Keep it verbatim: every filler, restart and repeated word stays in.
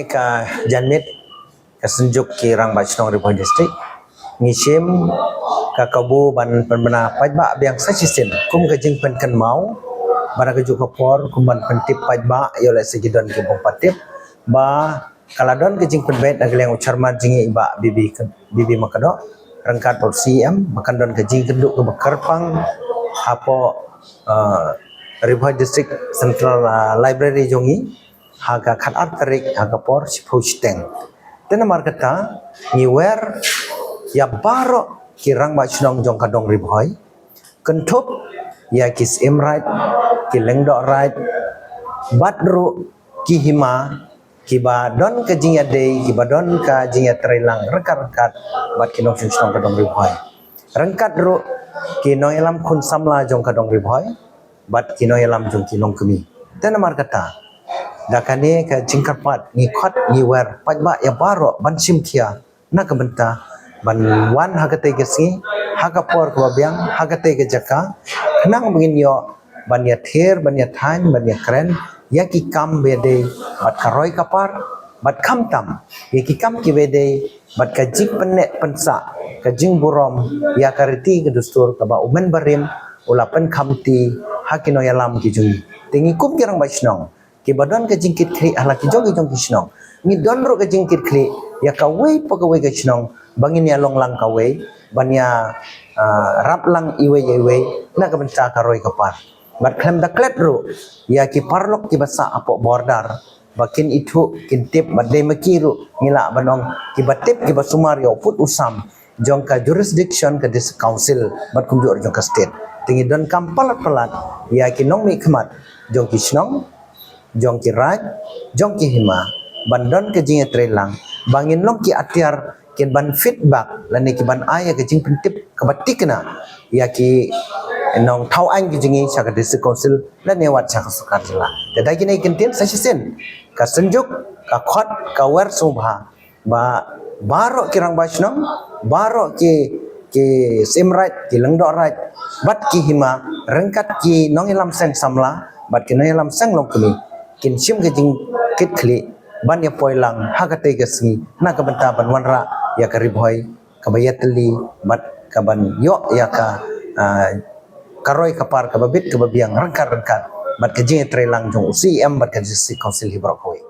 Ka janmiet ka Synjuk ki Rangbah Shnong Ri Bhoi District, ngi shim ka kabu ban pynbna paidbah biang sa shisien kum ka jingpynkynmaw. Ba na kajuh ka por kum ban pyntip paidbah ïoh lehse ki don ki bym pat tip ba ka la don ka jingpynbeit na ka liang u chairman jong ngi i Bah Bibi, Bibi Makadok, ryngkat bad C M, ba kan don ka jingkynduh kaba kyrpang hapoh, uh, Ri Bhoi District Central, uh, Library jong ngi ha ka khatar tarik ha ka por shiphew shiteng. Te namar kata ngi wer ïa baroh ki Rangbah Shnong jong ka dong Ri Bhoi, kynthup ïa ki Syiem Raid, ki Lyngdoh Raid, bad ruh ki Hima, kiba don ka jingïadei, kiba don ka jingïatreilang ryngkat-ryngkat bad ki nongshong shnong ka dong Ri Bhoi, ryngkat ruh ki nongïalam khun samla jong ka dong Ri Bhoi bad ki nongïalam jong ki longkmie. Te namar kata, da kane ka jingkyrpad ngi khot ngi wer paidbah ïa baroh ban shim khia na ka bynta ban wan ha katei ka sngi, ha ka por kaba biang, ha katei ka jaka, khnang ba ngin ïoh ban ïathir, ban ïathaiñ, ban ïakren ïa ki kam ba ïadei bad ka roi ka par, bad khamtam ïa ki kam kiba ïadei bad ka jingpynneh pynsah, ka jingburom ïa ka riti ka dustur kaba u Mynbarim u la pynkhamti ha ki nongïalam ki jong ngi. Te ngi kum ki Rangbah Shnong kiba don ka jingkitkhlieh ha la ki jong ki jong ki shnong, ngi don ruh ka jingkitkhlieh ïa kawei pa kawei ka shnong ba ngin ïa long lang kawei, ban ïa, ah, rap lang iwei ïa iwei na ka bynta ka roi ka par. Bad khlem da klet ruh ïa ki paralok kiba sah hapoh border, ba kin ithuh, kin tip, bad dei ma ki ruh ngi lah ban ong kiba tip, kiba sumar ïa u pud u sam jong ka jurisdiction ka District Council bad kumjuh ruh jong ka state. Te ngi donkam palat-palat ïa ki nongmihkhmat jong ki shnong, jong ki raid, jong ki hima, ban don ka jingïatreilang, ba ngin long ki atiar kin ban feedback lane ki ban ai ïa ka jingpyntip kaba thikna ïa ki nongthaw aiñ ki jong ngi sha ka District Council lane wat sha ka sorkar jylla. Te da kine ki kyntien sa shisien ka Synjuk ka khot ka wer sngewbha ba baroh ki Rangbah Shnong, baroh ki, ki Syiem Raid, ki Lyngdoh Raid bad ki Hima, ryngkat ki nongïalam seng samla bad ki nongïalam seng longkmie, kin shim ka jingkitkhlieh ban ïa poi lang ha katei ka sngi na ka bynta ban wanrah ïa ka Ri Bhoi kaba ïatylli bad kaban ïoh ïa ka, ah, ka roi ka par kaba bit kaba biang ryngkat-ryngkat bad ka jingïatreilang jong u C M bad ka District Council hi baroh kawei.